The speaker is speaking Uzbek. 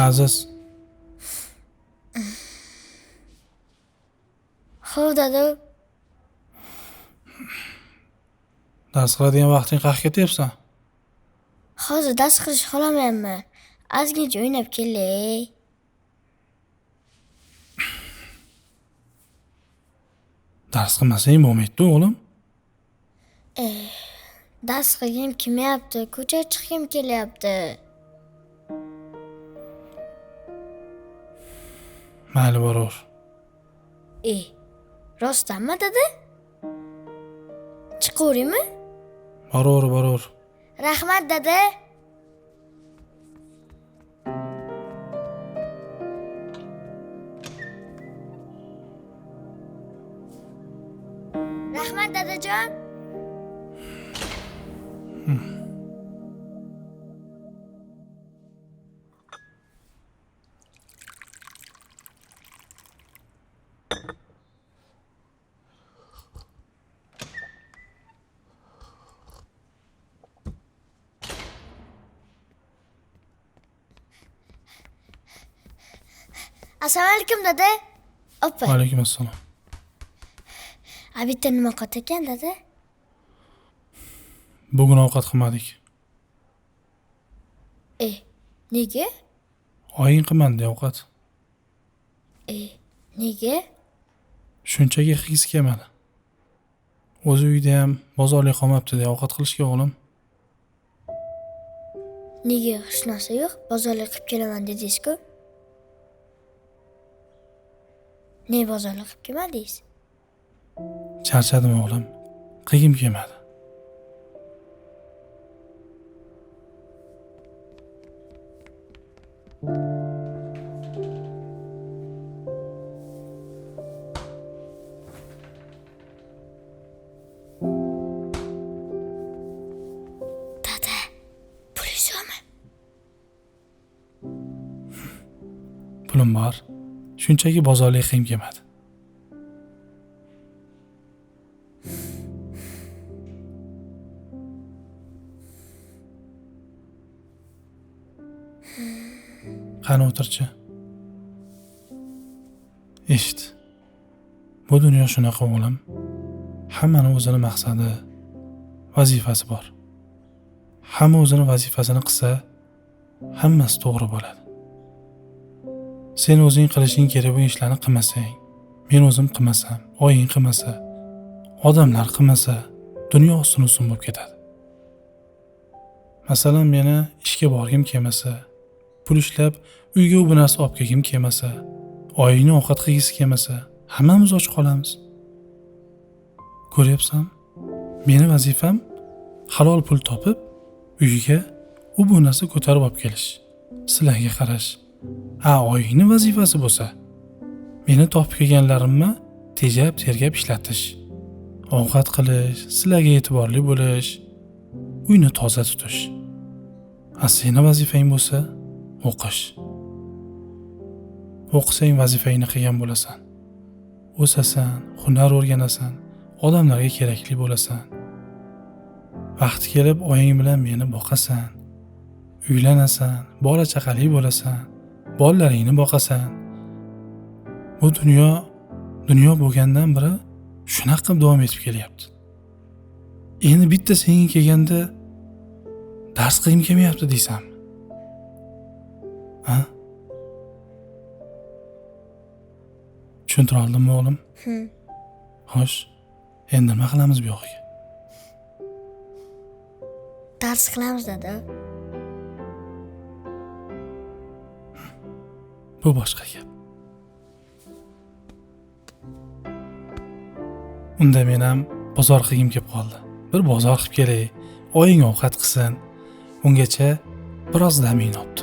Aziz. Xo'p, dada. Dars qiladigan vaqting qayerga ketyapsan? Hozir dars qilish xohlamayapman. Ozgincha o'ynab kelay. Dars qilmasang bo'lmaydi, o'g'lim. Dars qilgim kelmayapti, ko'chaga chiqgim kelyapti. Mayli, boraver. Rostdanmi, dada? Chiqaveraymi? Boraver, boraver. Rahmat, dada. Rahmat, dadajon. Assalomu alaykum, dada. Oppa. Va alaykum assalom. Bitta nima qot ekan, dada? Bugun ovqat qilmadik. Nega? Oying qilmadi ovqat. Nega? Shunchaki qilgisi kelmadi. O'zi uyda ham bozorlik qolmabdi deya ovqat qilishga, o'g'lim. Nega hech narsa yo'q? Bozorlik qilib kelaman dedingiz-ku. Ne bozorlik qilib kelmadingiz? Charchadim, o'g'lim. Qilgim kelmadi. Dada, pulingiz yo'qmi? Pulim bor. Shunchaki bozorlik qilgim kelmadi. Qani o'tirchi. Eshit. Bu dunyo shunaqa, o'g'lim. Hammani o'zini maqsadi, vazifasi bor. Hamma o'zini vazifasini qilsa, hammasi to'g'ri bo'ladi. Sen o'zing qilishing kerak bu ishlarni qilmasang, men o'zim qilmasam, oying qilmasa, odamlar qilmasa, dunyo ustun-ustun bo'lib ketadi. Masalan, meni ishga borgim kelmasa, pul ishlab uyga bu narsa olib kelgim kelmasa, oyingni ovqat qilgisi kelmasa, hammamiz och qolamiz. Ko'ryapsan? Meni vazifam halol pul topib, uyga u bu narsa ko'tarib olib kelish, sizlarga qarash. Oyingni vazifasi bo'lsa, meni topib kelganlarimni tejab, tergab ishlatish, ovqat qilish, sizlarga e'tiborli bo'lish, uyni toza tutish. Seni vazifang bo'lsa, o'qish. O'qisang vazifangni qilgan bo'lasan. O'sasan, hunar o'rganasan, odamlarga kerakli bo'lasan. Vaqti kelib oying bilan meni boqasan, uylanasan, bola chaqali bo'lasan, bolalaringni boqasan. Bu dunyo, dunyo bo'lgandan beri shunaqa qilib davom etib kelyapti. Endi bitta senga kelganda dars qilgim kelmayapti deysanmi? Ha? Tushuntira oldimmi, o'g'lim? Xo'sh, endi nima qilamiz bu yo'g'iga? Dars qilamiz, dada. Bu boshqa gap. Unda men ham bozor qilgim kelib qoldi. Bir bozor qilib kelay, oying ovqat qilsin. Ungacha biroz damingni olib.